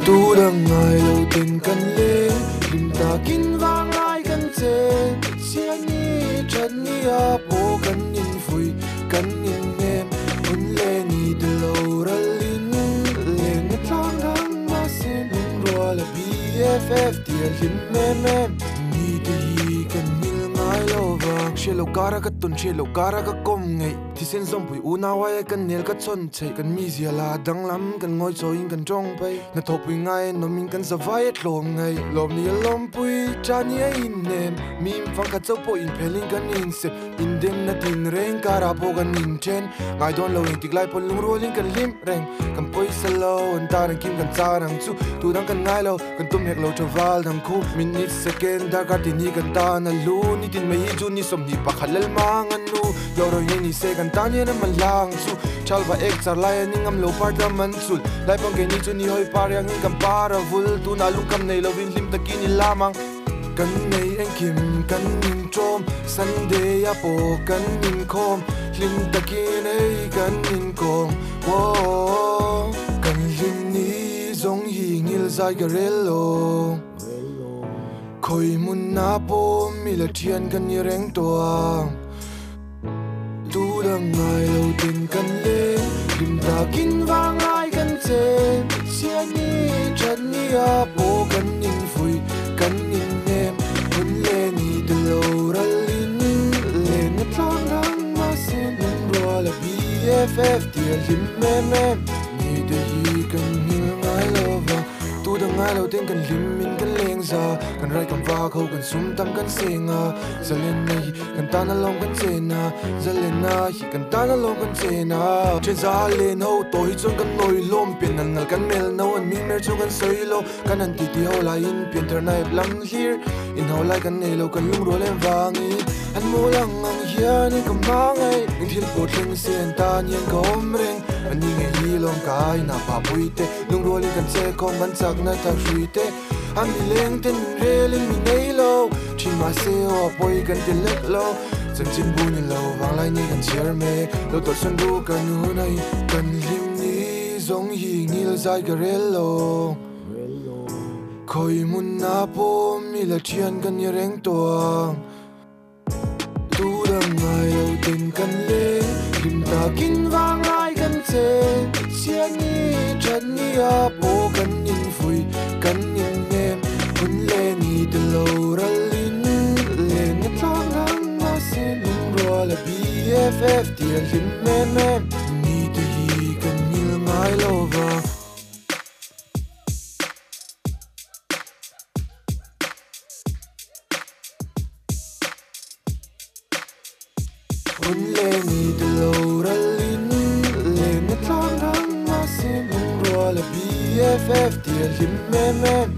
Tu dang ngai lo ten kan leng hlim takin vanglai kan chen Siani that ni a pawh kan infuih kan inhnem hun leh ni te lo ralin len a tlang dang mahse lungrual a BFF tia hlim em em ni te hi kan hmil ngai lo vang Hriat loh kara ka tawn hriat loh kara ka kawm ngeih thisen zawmpui unau aia kan nel ka chhawn chheih kan mizia la danglam kan ngawi chawiin kan tawng phei hnathawhpui ngai a nawmin kan zavai a tlawm ngeih lawm ni a lawmpui tha ni a inhnem mi infang khat chauh pawh inphelin kan insep Indemna tin reng karah pawh kan inthen ngai dawn lo engtik lai pawn lungrualin kan hlim reng kan pawisa lo an tan ang kim kan chan ang chu tu dang kan ngai lo kan tum hek lo tha val dang khu minute second darkar tin hi kan tan a lu nitin mai hi chu ni 21 lal mang a nu lo rawi ngei ni se kan tan hian a man hlang chu thalva ek char lai a ni ngam lo par dam an chul lai pang keini chu ni hawi par iangin kan par a vul tunah lungkam nei lovin hlim takin i lam ang. Kan nei engkim kan inṭawm, Sunday a pawh kan inkhawm, hlim takin ei kan inkawm, Aw kan hlim ni zawng hi ngil zai ka rel lo, Khawi hmun ah pawh mi la ṭhian kan ni reng tawh ang. Tu dang ngai lo ten kan leng, hlim takin vanglai kan chen. Siani that ni a pawh kan infuih, kan inhnem. Hun leh ni te lo ralin, len a tlang dang mahse lungrual a BFF tia hlim em em. Ni te hi kan nghil ngai lo vang. Tu dang ngai lo ten kan hlim in kan leng za, kan rai kan vak ho kan sum tam kan seng a, zalenna hi kan tan a lawm kan chen a, zalenna hi kan tan a lawm kan chen a. Then za len ho tawh hi chuan kan nawi hlawm, pian nal nal kan mel no an ming mer chu kan sawi lo, kan han titi ho laiin pian thar na ep lam hlir, in ho lai kan nei lo kan lungrual em vangin, an mawl ang ang hian in ka hmangaih, eng thil pawh thleng se an tan hian ka awm reng, an ni ngei hi lawm ka aina pah pui te. Lungrualin kan che khawm kan chakna tak hrui te A mi leng ten min relin mi nei lo Thin mahse aw a pawi kan ti lek lo Chanchin bu ni lo vanglai ni kan chhiar mek Lo tawlhsawn ru kan hun a in kan hlim ni zawng hi ngil zai ka rel lo Khawi hmun ah pawh mi la thian ka ni reng tawh ang. Tu dang ngai lo ten kan leng, hlim takin vanglai kan chen. Siani that ni a pawh kan infuih, kan inhnem. Hun leh ni te lo ralin, len a tlang dang mahse lungrual a BFF tia hlim em em. Ni te hi kan nghil ngai lo va. Hun leh ni te lo ralin len a tlang dang mahse lungrual a BFF tia hlim em em.